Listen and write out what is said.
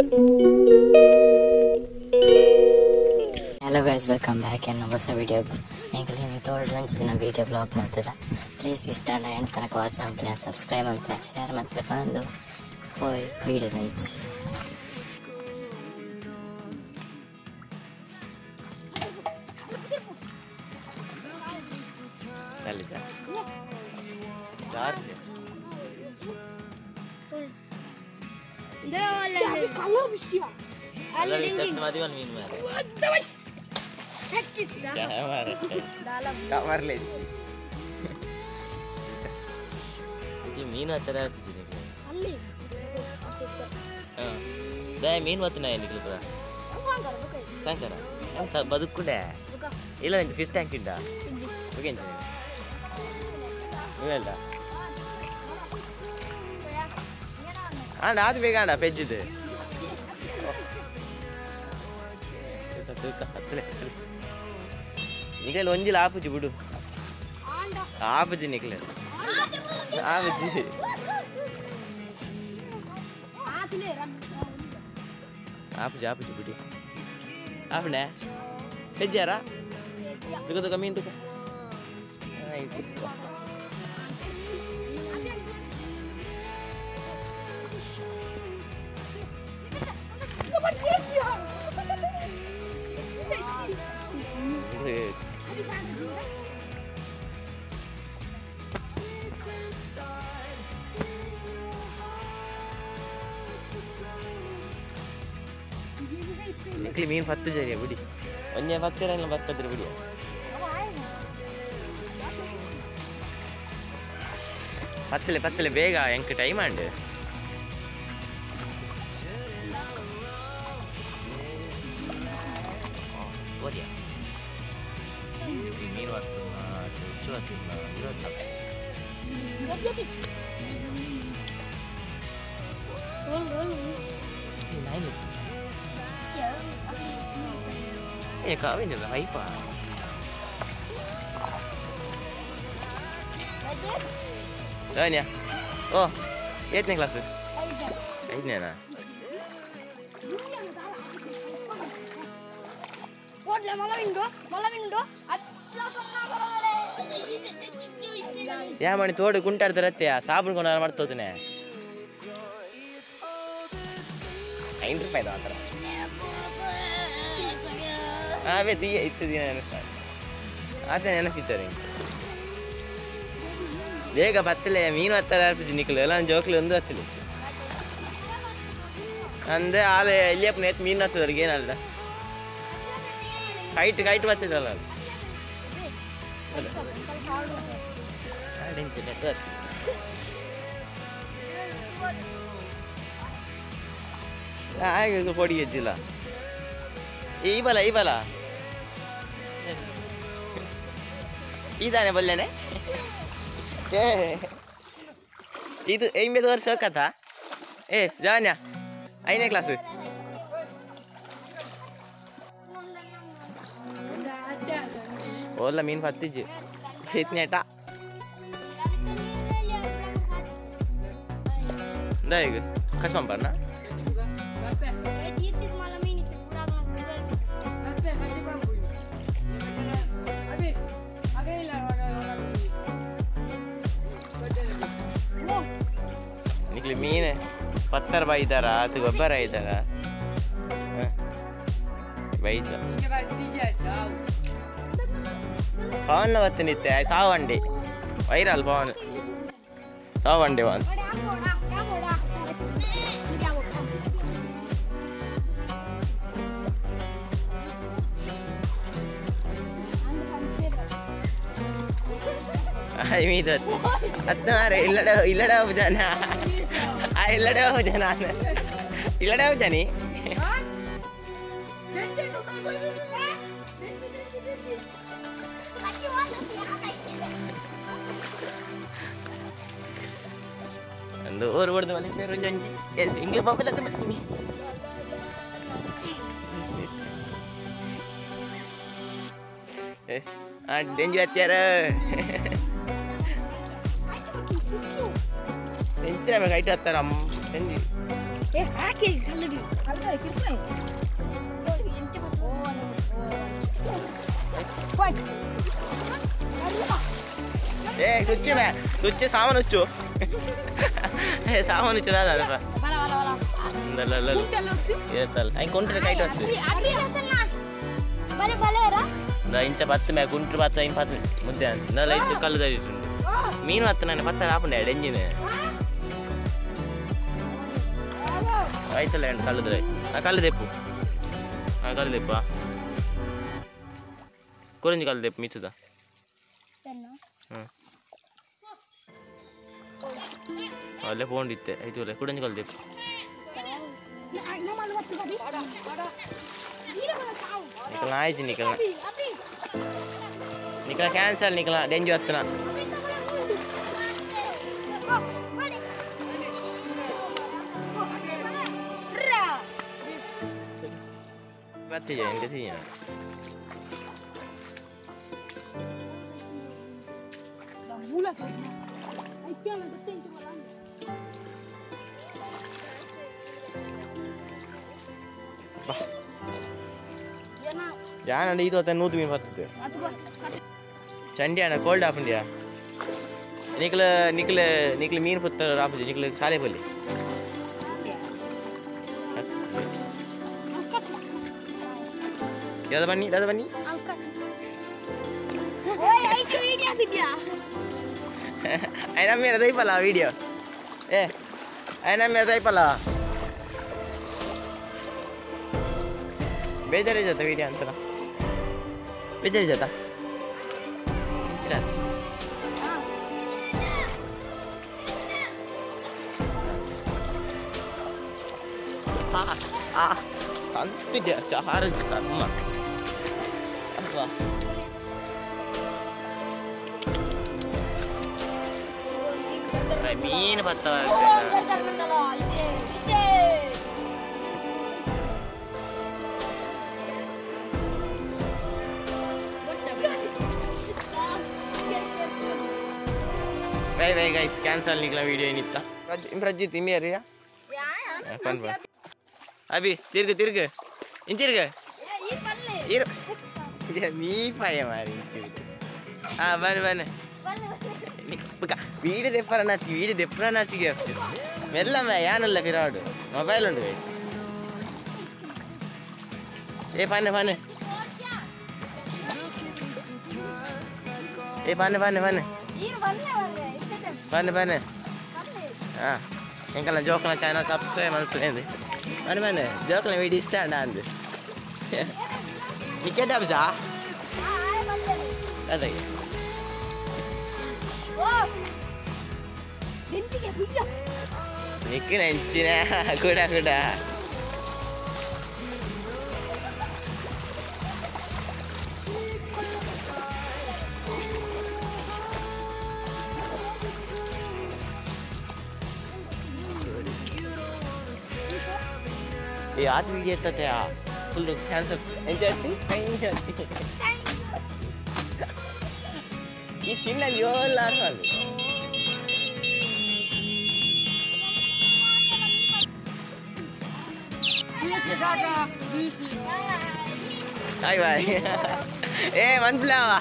Hello guys, welcome back and ಹೊಸ video. ಎಂಕುಲು ತೋಡಂಚಿನ video blog ಮಾಡ್ತದ. ಪ್ಲೀಸ್ ಇಷ್ಟ ಎಂಡ್ ತನಕ ವಾಚ್ ಮಾಡ್ತೀನಿ, ಸಬ್ಸ್ಕ್ರೈಬ್ ಮಾಡ್ತೀನಿ, ಶೇರ್ ಮಾಡ್ತೀನಿ. ಬಂದು ಹೋಯ್ ವಿಡಿಯೋ ನಂಚಿ. ಮೀನು ಹತ್ತರ ಮೀನು ಬತ್ತನ ಪೂರ ಸಂಕರ ಬದುಕುಂಡೆ ಇಲ್ಲ ಫಿಶ್ ಟ್ಯಾಂಕ್ ಉಂಟಾ? ಓಕೆ ನೀವೆಲ್ಲ ಆಂಡ ಅದು ಬೇಗ ಆಂಡ ಪೆಜ್ಜಿದ್ದು ನಿಖಲ್ ಒಂಜಿಲ ಆಪುಜಿ ಬಿಡು ಆಪುಜಿ ನಿಖಲ್ ಆಪುಜಿ ಆಪುಜಿ ಆಪುಜಿ ಬಿಡಿ ಆಪಣೆ ಪೆಜ್ಜಾರಾ ತುಕ ತುಕ ಮೀನು ತುಕ ನಿಕ್ಲಿ ಮೀನು ಪತ್ತು ಜರಿಯ ಬಿಡಿ ಒಂಜೆ ಪತ್ತಿರ ಬತ್ತದ್ರಿ ಬಿಡಿ. ಪತ್ತಲೆ ಪತ್ತಲೆ ಬೇಗ ಎಂಕ್ ಟೈಮ್ ಆಂಡ್. ಮೀನು ಬರ್ತದ ಹೆಚ್ಚು ಬರ್ತದ. ಏ ಕಾವೇಂದಿಲ್ಲ ಹೈಪ ಓ ಏತ್ನೇ ಕ್ಲಾಸ್? ಐದನೇನಾ? ಯಾ ಮಣಿ ತೋಡು ಕುಂಟಾಡ್ತಾರತ್ತೆ ಸಾಬೂನು ಕೊಂಡ ಮಾಡ್ತೋತನೆ 5 ರೂಪಾಯಿ ಮಾತ್ರ. ಅವೇ ದಿಯ ಇತ್ತು ದಿನ ಆತ ನೆನಪಿದ್ದಾರೆ. ಬೇಗ ಬತ್ತಲೆ ಮೀನು ಹತ್ತರ ನಿಕ್ಲು ಎಲ್ಲ ಜೋಕ್ಲು ಒಂದು ಹತ್ತಲಿ ಅಂದೆ ಆಲೆ ಎಲ್ಲಿಯಪ್ಪನ ಎತ್ತು ಮೀನು ಹತ್ತದವ್ರಿಗೆ ಏನಲ್ಲ ಕೈಟ್ ಕೈಟ್ ಬರ್ತದಲ್ಲ ಹಾಗೆ ಪೊಡಿ ಹೆಜ್ಜಿಲ್ಲ. ಈ ಬಲ ಈ ಬಲ ಇದಾನೆ ಬಲ್ಲೇನೆ ಇದು 50 ವರ್ಷ ಕಥಾ. ಏ ಜಾನ್ಯ 5ನೇ ಕ್ಲಾಸ್. ಓಲ್ಲ ಮೀನು ಪತ್ತಿಜ್ಜು ಇತ್ನೇಟ ಈಗ ಕಸ್ಮಂಬರ್ನ ನಿಕ್ಲಿ ಮೀನು ಪತ್ತರ ಬೈದಾರ ಅದು ಗೊಬ್ಬರ ಇದ್ದಾರ ಬೈಜ ಪವನ್ ಬತ್ತಿನಿತ್ತೆ ಸಾವಂಡಿ ವೈರಲ್ ಪವನ್ ಸಾವಂಡಿ ಪವನ್. ಅತ್ನಾರೆ ಇಲ್ಲಡ ಇಲ್ಲಡ ಜನ ಇಲ್ಲಡ ಜನ ಇಲ್ಲಡ ಜನಿ ಅಂದು ಓರು ಹೊಡೆದು ಮನೆ పేರು ಹಿಂಗೆ ಪಾಪಲ್ಲ ಬರ್ತೀನಿ. ಡೆಂಜು ಹತ್ಯಾರ ಎಂಚಿನ ಕೈಟ್ ಹತ್ತಾರ ಅಮ್ಮ ಡೆಂಜಿ. ಏ ಹಾಕಿ ಕಲ್ಲಡಿ ಕಲ್ಲ ಕಿರ್ಪೆ ಎಂಚ ಏ ತುಚ್ಚು ಬೇ ತುಚ್ಚು ಸಾಮಾನು ಹುಚ್ಚು ಏ ಸಾಮಾನು ಹುಚ್ಚು ದಾದಪ್ಪ ಕುಂಟ್ರೆ ಕೈಟ್ ವಸ್ತು ಇಂಚ ಪತ್ತು ಮೇ ಕುಂಟ್ರು ಪತ್ತ ಇನ್ ಪತ್ತು ಮುದ್ದೆ ಅಂತ ನಲ್ಲ ಇತ್ತು ಕಲ್ಲು ದರಿಟುಂಡು ಮೀನು ಹತ್ತು ನಾನು ಪತ್ತ ಆಪುಂಡೆ ಎಂಜಿನ್ ಆಯ್ತಲ್ಲ ಎಂಟು ಕಲ್ಲು ದರಿ ಆ ಕಲ್ಲು ದೆಪ್ಪು ಆ ಕಲ್ಲು ದೆಪ್ಪ ಕುರಿಂಜಿ ಕಲ್ಲು ದೆಪ್ಪು ಮಿತ್ತದ ಅಲ್ಲೇ ಫೋನ್ ಇತ್ತೆ ಆಯ್ತು ಅಲ್ಲೇ ಕುಡಂಜಿ ಕಲ್ಲು ದೆಪ್ಪು ನಿಕಲ ಆಯ್ತು ನಿಕಲ ನಿಕಲ ಕ್ಯಾನ್ಸಲ್ ನಿಕಲ ಡೆಂಜು ಹತ್ತನ ಬತ್ತಿಜ ಎಂತ ಸೀನ ಯಾನಂಡ ಇದು ಅತ್ತ ನೂತು ಮೀನು ಬರ್ತದೆ ಚಂಡಿ ಅಣ್ಣ ಕೋಲ್ಡ್ ಆಪುಂಡಿಯಾ ನಿಕ್ಲ ನಿಕ್ಲ ನಿಕ್ಲ ಮೀನು ಪುತ್ತ ಆಪುಜಿ ನಿಕ್ಲ ಶಾಲೆ ಪಲ್ಲಿ ದಾದ ಬನ್ನಿ ದಾದ ಬನ್ನಿ అయినా మీరు దైపలా వీడియో ఏ అయినా మీరు దైపలా ಬೇಜಾರೇ ಜೊತೆ ವಿಡಿಯೋ ಅಂತಲ್ಲ ಬೇಜಾರೇ ಜೊತೆ ಇಂಚಿನ ಅಂತಿದೆ ಸಹಾರ ಕರ್ಮ ಅಲ್ವಾ ಮೀನು ಬತ್ತ ಬೈ ಬೈ ಗೈಸ್ ಕ್ಯಾನ್ಸಲ್ ನಿಕ್ಲ ವಿಡಿಯೋ ಏನಿತ್ತ ಪ್ರಜ್ಜಿತ್ ಇಮ್ಮಿಯರಿಯಾ ಪನ್ ಪನ್ ಅಭಿ ತಿರ್ಗು ತಿರ್ಗು ಇಂಚಿರ್ಗು ಇರು ಮೀ ಪಾಯ ಮಾರಿ ಇಂಚಿರ್ಗು ಹಾಂ ಬನ್ನಿ ಬನ್ನಿ ವೀಡಿಯೋ ದೆಪ್ಪರ ನಾಚಿ ವೀಡಿಯೋ ದೆಪ್ಪರ ನಾಚಿಗೆ ಮೆಲ್ಲ ಮೇ ಯಾನಲ್ಲ ಫಿರಾಡು ಮೊಬೈಲ್ ಉಂಟು ಏ ಪನ್ನೆ ಪನ್ನೆ ಏ ಪನ್ನೆ ಪನ್ನೆ ಪನ್ನೆ ಬನ್ನಿ ಬನ್ನಿ ಹಾಂ ಎಂಕಲ್ಲ ಜೋಕ್ನ ಚಾನಲ್ ಸಬ್ಸ್ಕ್ರೈಬ್ ಮಾಡ್ತೀನಿ ಬನ್ನಿ ಬನ್ನಿ ಜೋಕ್ನ ವೀಡಿಯೋ ಇಷ್ಟ ಅಣ್ಣ ಅಂದು ನಿಕೆಟ್ ಅಬ್ಸಾ ಅದೇ ನಿಕ್ಕು ನೆಂಚಿನ ಕೂಡ ಕೂಡ ಈ ಆತ ವಿಡಿಯೋ ಇರ್ತತೆ ಫುಲ್ ಕ್ಯಾನ್ಸರ್ ಎಂತ ಈ ಚಿನ್ನ ಯೋಲ್ಲಾರು ಅದು ಬಾಯ್ ಬಾಯ್ ಏ ಮನ್ಪ್ಲಾವ.